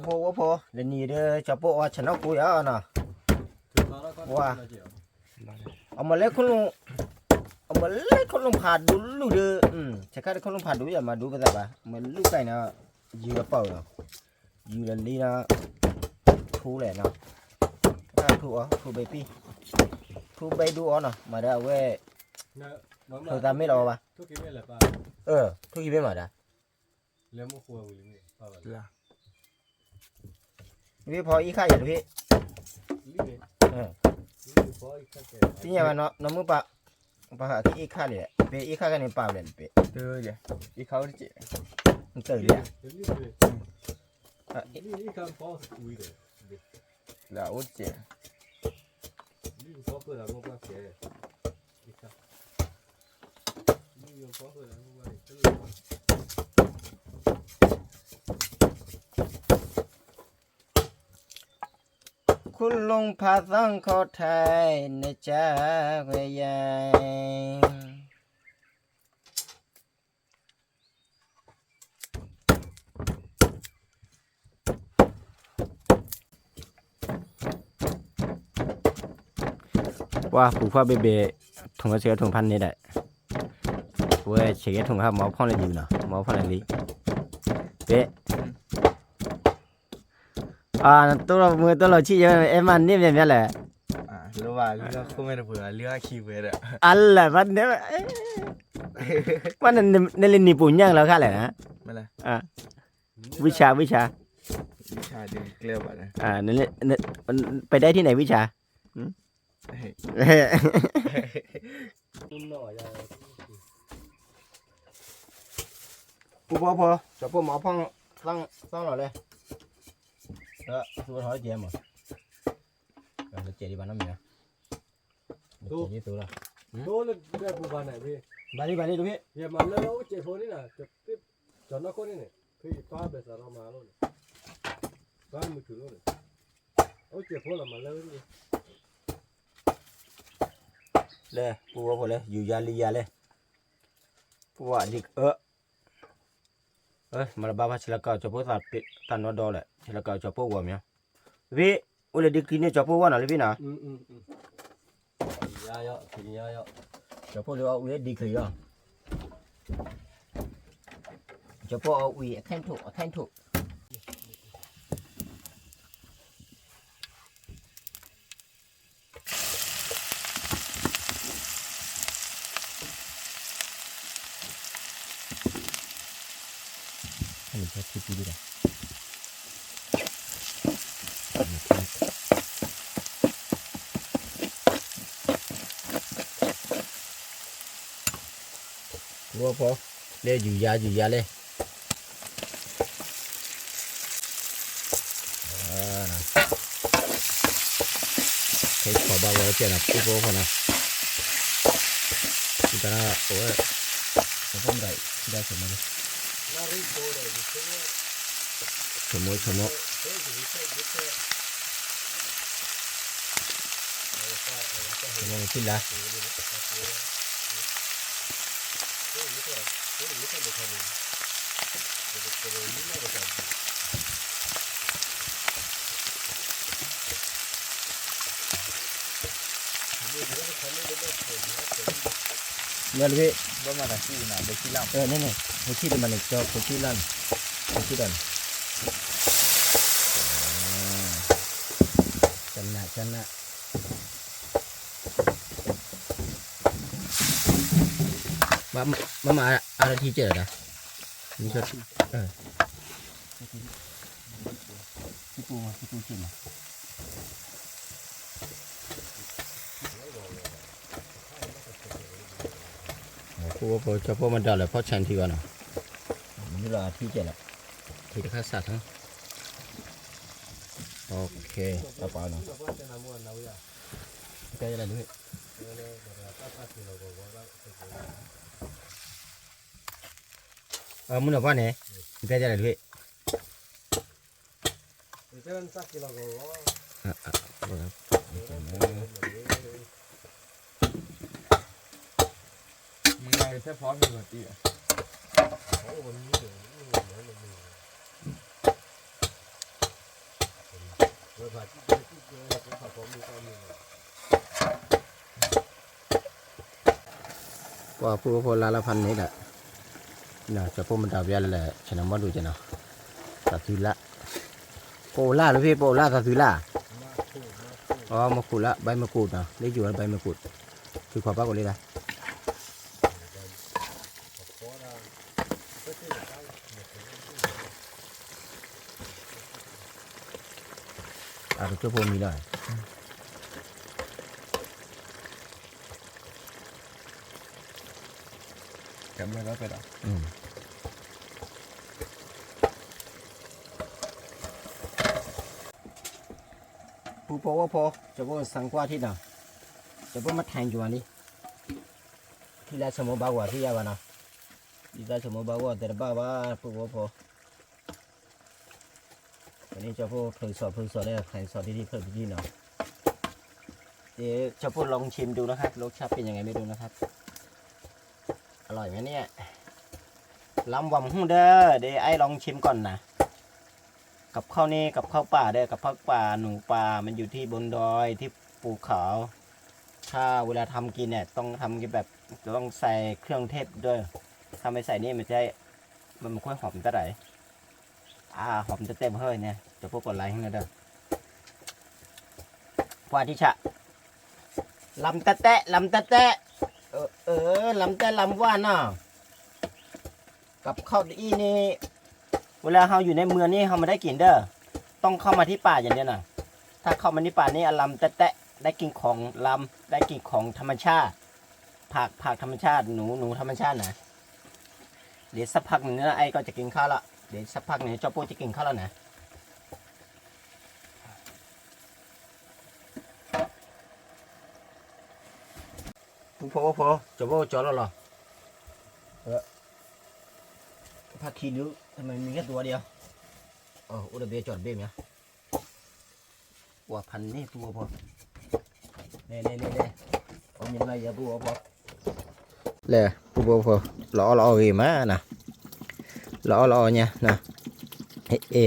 ဖိဝဲဖိ လၢနံၤဒီး ကၠီပိၢ်အီၣ်ဆၣ်နီၣ်ကိယါနီၤ, ဝါ, အမၤလၢ, အမၤလၢခိၣ်လိၣ်ဖးဒိၣ်လူၢ်ဒီး, ဆဲးခါဒီးခိၣ်လိၣ်ဖးဒိၣ်ယါမၤဒိပသးဘၣ် မၤလူၢ်ကါအံၤနီၤ, ယုၢ်လီၤပာ်နီၤ, ယုၢ်လီၤလံနီၤ, ထူလဲၣ်နီၤ, ထူအီၤ ထူဘဲပံ, ထူဘဲဒိအီၤနီၤ မၤဒီးအဝဲ, ဖျိသးမ့ၢ်လီၤဘၣ်, ထူခံမ့ၢ်မၤဒီး တဖံဖီအံၤခါယၤတဖံ, သ့ၣ်ညါဘၣ်နီၤ နီၢ်မုၣ်ပၢ်, ပှၤဟးက့ၤအံၤခါလံ, ပအံၤခါကန့ၣ်ပာ်ဝဲလဲၣ်တပ့, အံၤခါအိၣ်တစဲး, တၢ်လံဧါ, လၢအိၣ်တစဲး, ခိၣ်လိၣ်ဖးသီခီထဲ နကဝဲယၤ ပှၤပူၤဖီဘ့ၣ်ဘ့ၣ်, ထိၣ်ဆံးကဲထိၣ်ဖးန့ၣ်ဒီး, ဝဲဆံးကဲထိၣ်ဖးမၤဖီၣ်န့ၣ်လံနီၤ မၤဖီၣ်န့ၣ်လံ, ပ့, နတိၢ်လီၤမုာ်တိၢ်လီၤဆံးယဲ အဲၣ်မးန့ၢ်မ့ၢ်မ့ၢ်လဲၣ်, လၢဘၣ်လၢခိၣ်မဲတပှဲၤဘၣ်လၢအခံပှဲၤဒီး, အလၢဘၣ်န့ၣ်, နလၢနံၤပူၤညၣ်လီၤခါလဲၣ်, ဝံၢ်ဆါ ဝံၢ်ဆါ, ပတဲထံၣ်န့ၣ် ဝံၢ်ဆါ, ပူၤဖီဖီ ကၠီဖိမၤဖီၣ်, သီၣ်လီၤလဲၣ်, သူထီၣ်ကဲမး, ကဲဒံးဘၣ်နီတမံၤ, ဘၣ်လံ ဘၣ်လံတဖံ, ယမၤလၢအိၣ်စဲးဖိန့ၣ်, ကၠီနီၢ်ခိၣ်န့ၣ်န့ၣ်, ဖဲယပၢ်ဘဲးစးထီၣ်မၤလိန့ၣ်, ပၢ်မုၢ်ထူလိန့ၣ်, အိၣ်စဲးဖိလီၤမၤလၢဝဲန့ၣ်, လဲၣ် ပူၤဝဲဖိလဲၣ် ယူၤယါလံယါလဲၣ်, ပူၤဝဲလံ, မၤတဘၣ်ဘၣ် ဆဲးလီၤကးကၠီဖိသးနီၢ်ဒီးလဲၣ်, ဆဲးလီၤကးကၠီဖိဝဲမး, ဖဲ, အိၣ်လၢဒံချံန့ၣ် ကၠီဖိဝဲနီၤလၢဖဲနီၤ, ကၠီဖိလၢအအိၣ်လၢဒံချံလီၤ, ကၠီၤပီၣ်အီၣ်ဝံၤ အခဲထိၣ် အခဲထိၣ် လၢယူၤယါ ယူၤယါလဲၣ် ခဲခီဘၣ်ဝဲကဲနီၤ ပူဖိဖိနီၤ တၢ်အိၣ်ဝဲ ပဖိမတၤ ထံၣ်ဒၣ်ဆိမိၣ် ဆိမိၣ်ဆိမိၣ် ဆိမိၣ်မထံၣ်လၢ မ့ၢ်လၢ ဘၣ်မၤတၢ်စံၣ်နၤ ဘၣ်စံၣ်လၢ န့ၣ်န့ၣ် ဖိဆံၣ်တမၤန့ၣ် ကၠီဖိဆံၣ်လၢန့ၣ် ဖိဆံၣ်ဒီးန့ၣ် ကနၣ် ကနၣ် မ့ၢ်မၤအါထံၣ်ကဲလီၤဒၣ် မ့ၢ်ဆီထံၣ် ထံၣ်ပူၤမး ထံၣ်ပူၤကဲမး ဖိဖိကၠီဖိမတၤလၢဖီၣ်ဆၣ်ထံဘၣ်နီၤ မ့ၢ်လီၤအထံၣ်ကဲလီၤ ထံတခါစးထီၣ် တၢ်ပာ်နီၤ ကဲလၢ မုၢ်နီၤပှၢ်န့ၣ် ကဲဒ်လဲၣ်ဒ် မုၢ်နီၤဖဲဖီမုၢ်နီၤတံၢ် ပှၤဖိဖိလါလၢဖးန့ၣ်ဒီး ကၠီဖိမတၤပျါလၢ ဆဲးနီၤမီၣ်ဒူကဲနီၤ သးသုလၢ် ပအိၣ်လၢ်လၢဖဲ ပအိၣ်လၢ်သးသုလၢ် အမခိၣ်လၢ ဘဲမကိၣ်နီၤ လၢယိၤဘဲမကိၣ် သုခွါဘၣ်ကိးလံလၢ အကၠိဖိမံၤလီၤ ပူဖိဝဲဖိ ကၠီဖိစၢ်ကွၢ်ထံၣ်နီၤ ကၠီဖိမ့ၢ်ထံၣ်ယွၤလံ ထံၣ်လၢဆိမိၣ်ဘၣ်ဝဲထံၣ်ယၤဘၣ်နီၤ ထံၣ်လၢဆိမိၣ်ဘၣ်ဝဲသ့ၣ်တဘၣ်ဘၣ် ပူဖိဖိ อันนี้เจ้าพวกเผยสอบเผยสอบได้ใครสอบที่ที่เผยไปที่เนาะ เดี๋ยวเจ้าพวกลองชิมดูนะครับ รสชาติเป็นยังไงไม่รู้นะครับ อร่อยไหมเนี่ย ลำหว่ำหู้เด้อ เดี๋ยวไอ้ลองชิมก่อนนะ กับข้าวนี่กับข้าวป่าเด้อ กับข้าวป่าหนูป่ามันอยู่ที่บนดอยที่ภูเขา ถ้าเวลาทำกินเนี่ยต้องทำกินแบบต้องใส่เครื่องเทศด้วย ถ้าไม่ใส่นี่มันจะ มันไม่ค่อยหอมเท่าไหร่ อ่า หอมจะเต็มเฮ้ยเนี่ย จะพวกกดไลค์ให้นะเด้อ ว่าที่ชะ ลำแต๊ะแต๊ะ ลำแต๊ะแต๊ะ เออ เออ ลำแต๊ะลำว่าเนาะ กับข้าวอี้นี่ เวลาเราอยู่ในเมืองนี่เราไม่ได้กินเด้อ ต้องเข้ามาที่ป่าอย่างเดียวนะ ถ้าเข้ามาที่ป่านี่ลำแต๊ะแต๊ะ ได้กินของลำ ได้กินของธรรมชาติ ผัก ผักธรรมชาติ หนู หนูธรรมชาตินะ เดี๋ยวสักพักหนึ่งนะ ไอ้ก็จะกินข้าวละ เดี๋ยวสักพักหนึ่งเจ้าโป้จะกินข้าวแล้วนะ ပူဖိဝဲဖိ ကၠီဖိကၠီလီၤလီၤ ဖးခံဒု ทำไมมีแค่ตัวเดียว အိၣ်တဘ့ၣ်ကၠီတဘ့ၣ်မး ပှၤဖးန့ၢ်ပူဖိဖိ လဲၤလဲၤလဲၤလဲၤ အီၣ်မ့ၢ်မၤယၤပူဖိဖိ လဲၤ ပူဖိဖိ လီၤအီၣ်လီၤအီၣ်ဂ့ၤမးနီၤ လီၤအီၣ်လီၤအီၣ်ညါနီၤ အဲ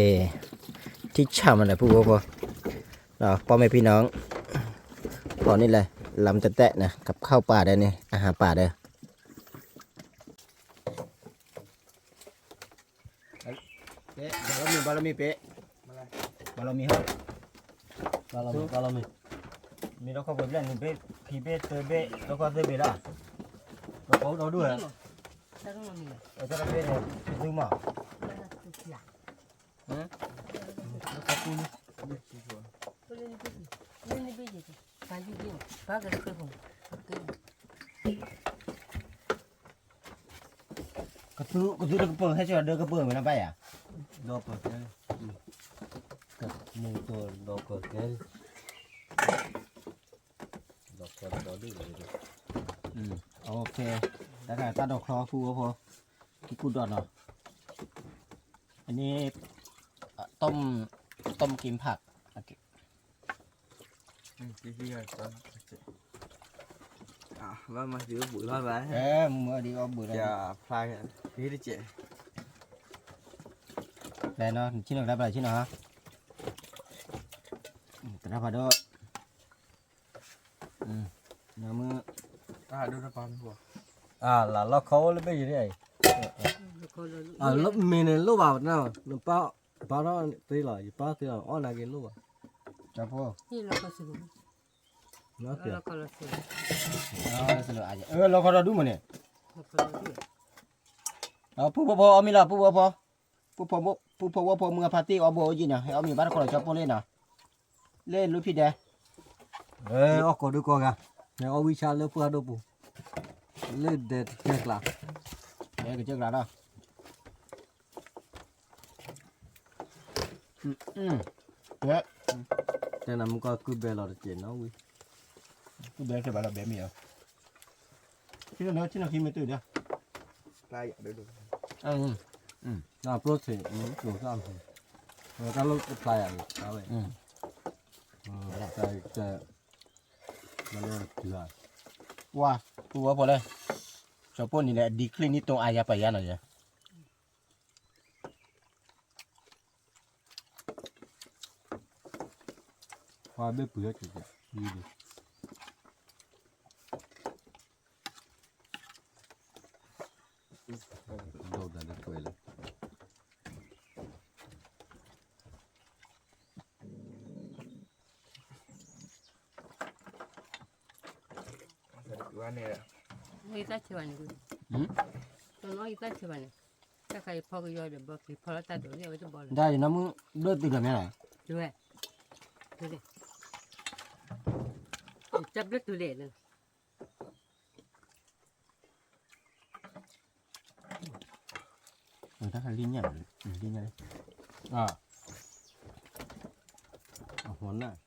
ထံဆၣ်မးလဲၣ် ပူဖိဖိ พ่อแม่พี่น้อง พอนี่เลย ลำแต๊ะแต๊ะนะ กับข้าวป่าเด้อนี่ อาหารป่าเด้อ เ ဘၣ်လီၤမ့ၢ် ဘၣ်လီၤမ့ၢ်ပ့း, ဘၣ်လီၤမ့ၢ်ဟီ, ဘၣ်လီၤမ့ၢ် ဘၣ်လီၤမ့ၢ်, မ့ၢ်လီခီပှဲၤဘျဲၣ် နွံဘ့ၣ် ခံဘ့ၣ် သၢဘ့ၣ် လီခီသၢဘ့ၣ်လီၤ, လီခီဒီဒူၣ်ဧါ, တၢ်တဘ့ၣ်န့ၣ် သုမး, ကသူတကပၤ ဟဲဆၢဒီးကပၤမ့ၢ်နီၤဘၣ်ယၤ, ဒီပကဲ, မူကဒီပကဲ, ဒီပကဲ, တၢ်ဒိးချီဖုဝဲဖိ, ခံကူဒီးနီၤ, အန့ၣ်, ต้ม ต้มกินผัก ဘၣ်မၤသံအီၣ်ဘုးလီၤဘၣ်, မၤဒ်အီၣ်ဘုးလီၤ, ဖျါ, တကဲ, ဖျါနီၤ ဆ့ၣ်နီၤကဒါဖျါဆ့ၣ်နီၤ, ကဒါဖျါဒီး, နမ့ၢ်, လၢလီခီအိၣ်လၢဘ့ၣ်ယၤန့ၣ်, မ့ၢ်န့ၣ်လိၣ်ဘၣ်, နပၢ်, ပၢ်ထီၣ်သ့လီၤ ယပၢ်သ့လီၤ အီၣ်နာ်က့လိၣ်ဘၣ်, ကၠီဖိ, လီခီဒီဒူၣ်မ့ၢ်န့ၣ်, ပူဖိဖိအီၣ်မ့ၤလီၤ ပူဖိဖိ, ပူဖိဖိဝဲဖိမုၢ်အဖါတ့ၢ်အီၣ်ဘိအိၣ်ယံၤနီၤ ဟဲအီၣ်မ့ၤဘၣ်တခီလီၤ ကၠီဖိလ့နီၤ, လ့လူဖံဒဲ, အီၣ်ကိးဒုကိးဂၤ, ဟဲအီၣ်ဝံၣ်ဆၣ်လၢပှၢ်ဒိၣ်ပူၤ, လၢဒဲတကဲကျါ, ဒဲကစၢၢ်ကျါလီၤ တဲနၤမုၢ်ကီၢ်ကုၢ်ဘဲလီၤတက့ၢ်နီၤဝံၤ, ကုၢ်ဘဲကဲဘၣ်လီၤဘဲမ့ၢ်ဧါ, ထံၣ်နီၤထံၣ်နီၤခံမ့ၢ်တုၤဒီး, တၢ်ပျိထံး, တၢ်လိၣ်တဖျါယၤ, တၢ်ဝဲ, တၢ်, ပှၤ, ပူဝဲဖိလဲၣ်, ကၠီဖိန့ၣ်လဲၣ် အဒံးချံန့ၣ်တိၢ်အါယၤပာ်ယၤနီၤယၤ ပှၤဘ့ၣ်ပှ့ၤအီၣ်က့ၤက့ၤ, ဒိၣ်တၢ်လၢကွဲးလၢ ယသးဆဲးဘၣ်န့ၣ်, တနီၤယသးဆဲးဘၣ်န့ၣ်, တၢ်ခါယဖီကယီဒီးဘီက့ၤဖီလီၤတၢ်ဒိးလံ အဝဲတဘီလၢ, ဒ်ယနီၢ်မုၢ်ဘျၢတုၤဒီးမ့ၢ်, ဝဲ, တၢ်ဘျၢတုၤလဲၣ်လၢ တၢ်ခါလံညၣ်, လံညၣ်လံ, အဃိန့ၣ်,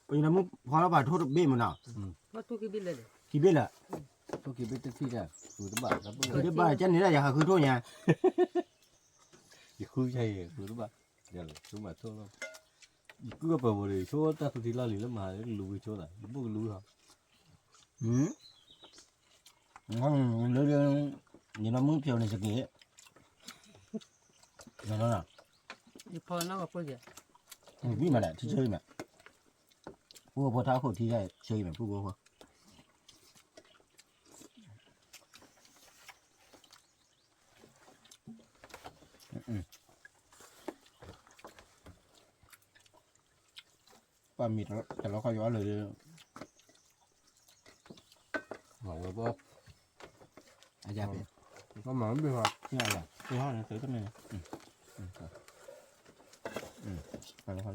ပယီၤမုၢ်ဖီလီၤပှၤထိၣ်တဘ့ၣ်မနီၤ, ခံဘ့ၣ်လၢ, ခံဘ့ၣ်လၢ, ထိၣ်ခံဘ့ၣ်တထံၣ်တၢ်, ဃုတဘၣ်, ဃုတဘၣ်ကဲန့ၣ်ဒၣ်ယၤဟးဃုထိၣ်ညါ, ယဃုယၤယဃုတဘၣ်, ယလီၤဆိမးထိၣ်လီၤ, ယကုၢ်အပၢၤဖိဒီး ယဆိတၢ်သူထံလီၢ်လံၤလၢမၤလၢကလူၤဝံၤဆိသး ယဘိၣ်ကလူၤဟီ, လၢ, ယနီၢ်မုၢ်ဖျိးန့ၣ်စက့ၤ, ယဖီနီၢ်ကီၢ်ဖိ, ဝံၣ်မးဒၣ်ထံဆၢအံၤမး, ပူဖိထါခိၣ်ထံဆၢအံၤမး ပူဖိဖိ ပှၤမံၤတလီၤခီယွၤလၢာ်, အယၤပ့ၤ, ကမၤဘ့ၣ်ဟီ, ပ့ၤဟီန့ၣ်သုတမ့ၢ်, ပလီၤခီလၢ,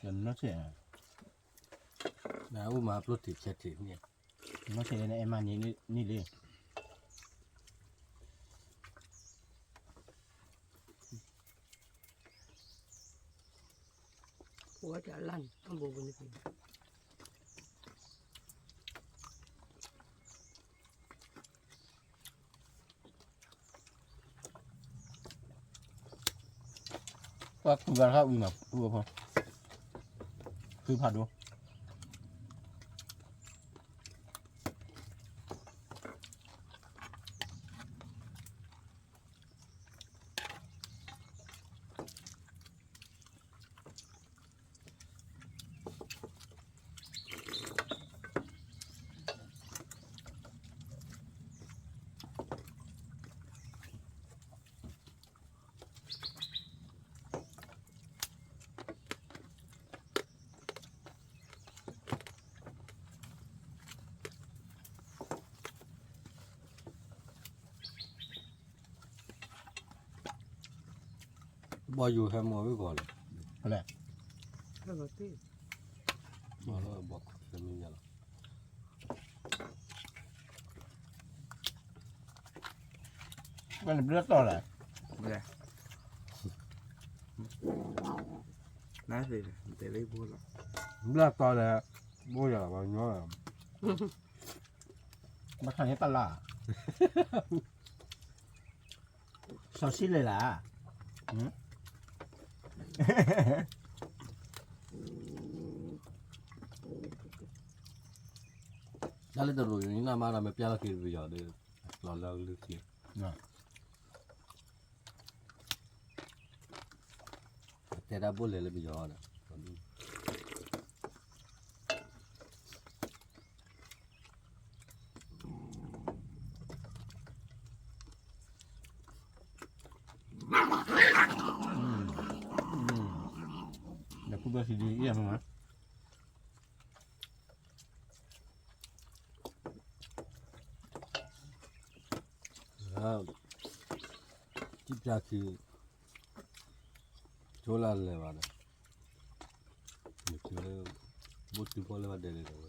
ယနီၢ်ဆံး, နအိၣ်မၤပျိထံးဆဲးထံးန့ၣ်, နီၢ်ဆံးန့ၣ် အဲၣ်မၤန့ၣ်န့ၣ်လံ ပဝဲတၢ်လၢ်န့ၣ် အဘိဘိန့ၣ် ပှၤကူၣ်ဘၣ်တခါဝံၤမး ပူဖိ, ဖုဖးဒိၣ်. ပှၤယိၤဟဲမၤဝဲဂီၤလီၤ, ဖဲလဲၣ်, မၤလီၤဘီၣ်ခဲမံၤညါလီၤ, ဘၣ်နဘျၢတီၢ်လဲၣ်, ဘျၢ, နသ့ၣ်, တဲလၢဘိလီၤ, ဘျၢတီၢ်လဲၣ်, ဘိယၤလီၤ ပှၤညီလီၤ, ဘၣ်ခါန့ၣ်တၢ်လၢ် စီၤဆံလဲၣ်လၢ်, တၢ်လၢတရူးယိၤနံၤနၢ်မါဒီး မ့ၢ်ပျၢ်လီၤက့ၤတပယီၤဒီး လီၤလၢအကလုၢ်ခံ, အတဲဒၣ်ဘိလဲၤလၢပယီၤဒီး ဒီးဖုဘၢစံးဒ်အံၤမး, ထံပျၢ်ခံ ဆိလၢလဲၤဘၣ်ဒီး မ့ၢ်လၢ ဘိတုၤဖီလၢဘၣ်ဒဲးန့ၣ်ဒီးဝဲ,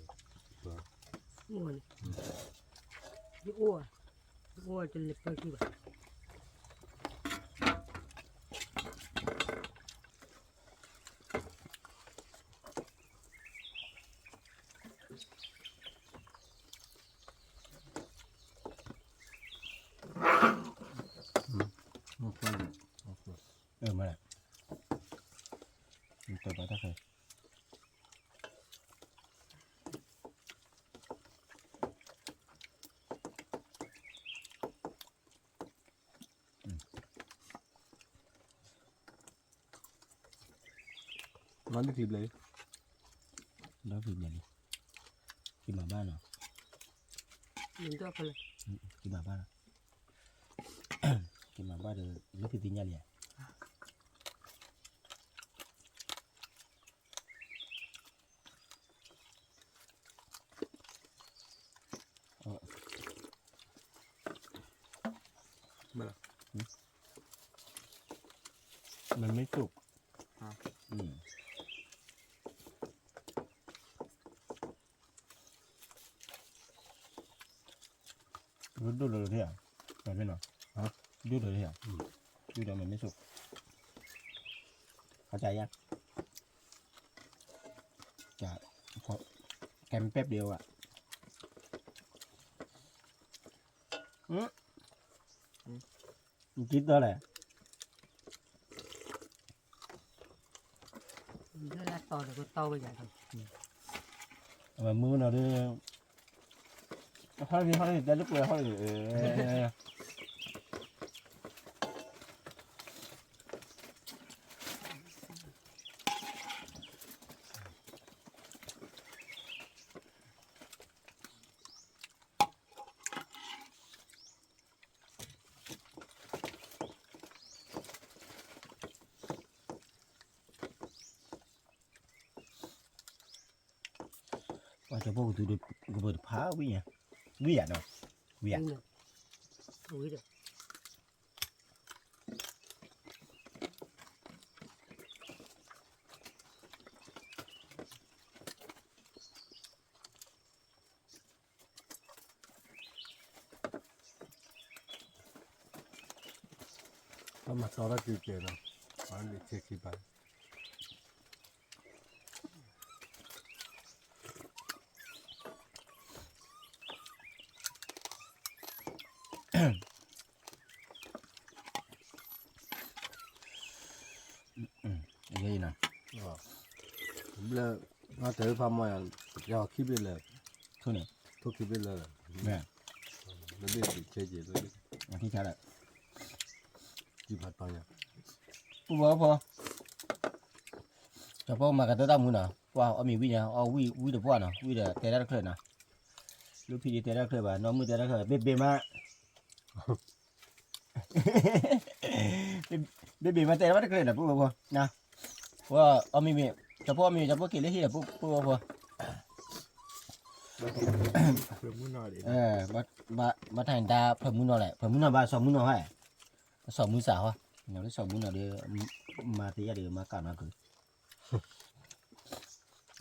အိၣ်ဝဲ, ယအိၣ်ဝဲ, ယအိၣ်ဝဲတလဲၤပၢၢ်ခံဘၣ်. အၢ မ့ၢ်, တၢ်ဘၣ်တၢ်ဃဲ, မၤဒ်ချံဘျဲၣ်, ဒီချံဘျဲၣ်လံ, က့ၤမၤဘၣ်နီၤ, က့ၤမၤဘၣ်နီၤ, က့ၤမၤဘၣ်ဒီး လၢဖံးသ့ၣ်ညါလံဧါ. မ့မ့ၢ်စိၣ်, ဒိၣ်ဒိၣ်လၢလၢဧါ, ဒိၣ်လၢဧါ, ဒိၣ်ဒီးမ့မ့ၢ်စိၣ်, ခါကယါ, ကဲမ့ၢ်ပဲၢ်ပျ့ၤဝဲ, ကံတၢ်လဲၣ်, အဝဲမုၢ်နီၤဒီး, ဟီၣ်လံ ဟီၣ်လံ တဲလၢပှဲၤဟီၣ်လံ, ပှၤကၠီၤဖိကသူဒီး ကပၢၤတဖၣ်ဝံၣ်ညါ, ဝံၣ်ယၤနီၤ, ဝံၣ်ယၤ, ဝံၣ်ဒီး ပမၤတီတၢ်က့ၤကဲၤဒီး ပှၤန့ၣ်ဆဲခံပၤ ယဲအံၤနီၤ, ဘျၢ, နတဲဖးမီၢ်ယၤ, ယၤခံဘ့ၣ်လၢ, ထိၣ်န့ၣ်, ထိၣ်ခံဘ့ၣ်လၢ, မ့ၢ်, လၢဘ့ၣ်ဆဲက့ၤလၢ, အထံဆါဒီး, ကံဖးတီညါ, ပူၤဘီဖီ, တၢ်ဖိမၤကတၢၢ်တၢ်မူနီၤ, ပှၤအီၣ်မ့ၤဝံၣ်ညါ, အီၣ်ဝံၣ်, ဝံၣ်တပှၢ်နီၤ, ဝံၣ်ဒီးတဲတၢ်တချၢနီၤ, လၢဖံးဒံးတဲတၢ်တချၢဘၣ်, နီၢ်မုၣ်တဲတၢ်တချၢ, ဘ့ၣ်ဘ့ၣ်မး ဘ့ၣ်ဘ့ၣ်မးတဲဘၣ်တကြၢးဒီး ပုၢ်ဖိ, ပှၤအီၣ်မ့ၤမ့ၢ်, ကၠီၤဖိအီၣ်မ့ၤ ကၠီၤဖိက့ၤလၢဟံၣ်ဒီး ပုၢ်ဖိ, ဘၣ်ထါန့ၣ်တၢ်ဖျၢၣ်မုၢ်နီၢ်လဲၣ်, ဖျၢၣ်မုၢ်နီၢ်ဘၣ်စီၤမုၢ်နီၢ်ဟဲ, စီၤမုၢ်စၢ်ဟီ, လၢစီၤမုၢ်နီၢ်ဒီး, မၤတယၢ်ဒီးမၤကၣ်နီၤကုၤ,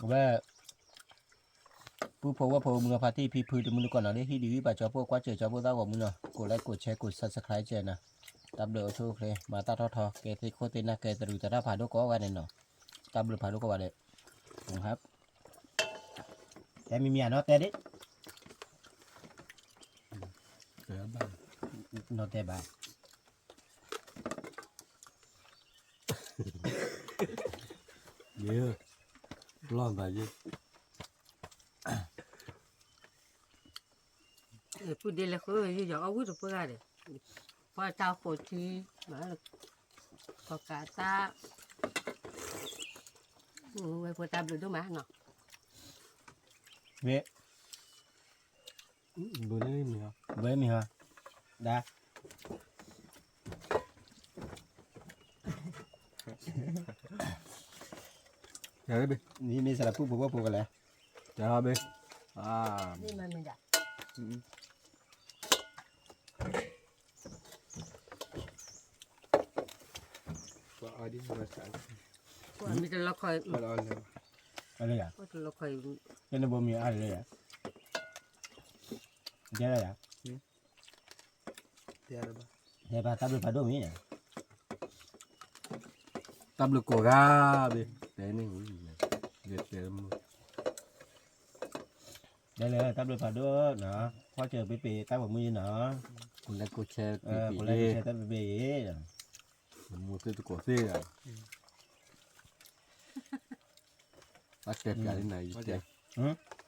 အဝဲ ပုၢ်ဖိဝဲၢ်ဖိမုၢ်ဂီၤဖါတံၢ်ဖံဖုတမုၢ်နကီၢ်နီၤလၢဟံၣ်ဒံးဝံၣ်ပာ်ကၠီဖိကွၢ်စၢၤ ကၠီဖိသၣ်ဂီၤမုၢ်နီၤ ကိးlike ကိးshare ကိးsubscribeကဲနီၤ, တၢ်ဘျုးအိၣ်ဆူၣ်အိၣ်ချ့ မၤတၢ်ထီၣ်ထီ ကဲသ့ၣ်ခိၣ်သ့ၣ်နၢ် ကဲသရူးသရၣ်ဖးဒိၣ်ကိးဂၤဒဲးနီၤ, တၢ်ဘျုးဖးဒိၣ်ကိးဂၤဒဲး, တဲမံၤမံၤဧါ နီၢ်တဲဒၣ်, နီၢ်တဲဘၣ် ယလီၢ်ဘၣ်ယဲ, ပုၢ်ဒ့လဲၤဃု ယယီၤအီၣ်ဝံၣ်တပှၢ်ဂၤဒီး, ပှၤတၢ်ဃိးထံ, ပှၤကးတၢ်, ဝဲဖိတၢ်ဘျုးဒိၣ်မးနီၤ, မ့ၢ် ဘၣ်မ့ၢ်ဟီ, ဒၣ် မ့ၢ်စးလၢပုၢ်ဖိဝဲၢ်ဖိကလဲၤ, တၢ်ဘ့ၣ်, မ့ၢ်တလီခီ, တနဘိမံၤအါလၢယၤ, တဲလၢယၤ, တဲဘၣ်တၢ်ဘျုးဖးဒိၣ်မံၤ, တၢ်ဘျုးကိးဂၤဘ့ၣ်, တဲန့ၣ်, တဲလၢတၢ်ဘျုးဖးဒိၣ်နီၤ, ကွၢ်စၢၤပ့ပ့ၤတၢ်ဂီၤမုၢ်ယဲနီၤ, ကိးlikeကိးshare ပ့ပ့ၤယဲ, ကိးlikeကိးshareတၢ်ပ့ပ့ၤယဲ, မူသ့ၣ်တကိးသ့ၣ်ဂၤ,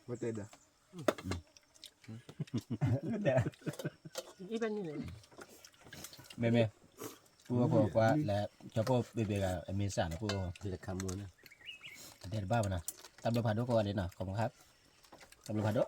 ဘၣ်တဲပျးလံနၤ, မ့မ့ၢ်, ပုၢ်ဖိကွၢ်လၢ ကၠီဖိပ့ပ့ၤဂၤ အမ့ၢ်စးလၢပုၢ်ဖိ, တဲတဘၣ်ဘၣ်နီၤ, တၢ်ဘျုးဖးဒိၣ်ကိးဂၤဒဲးနီၤ, ခီမခါ, တၢ်ဘျုးဖးဒိၣ်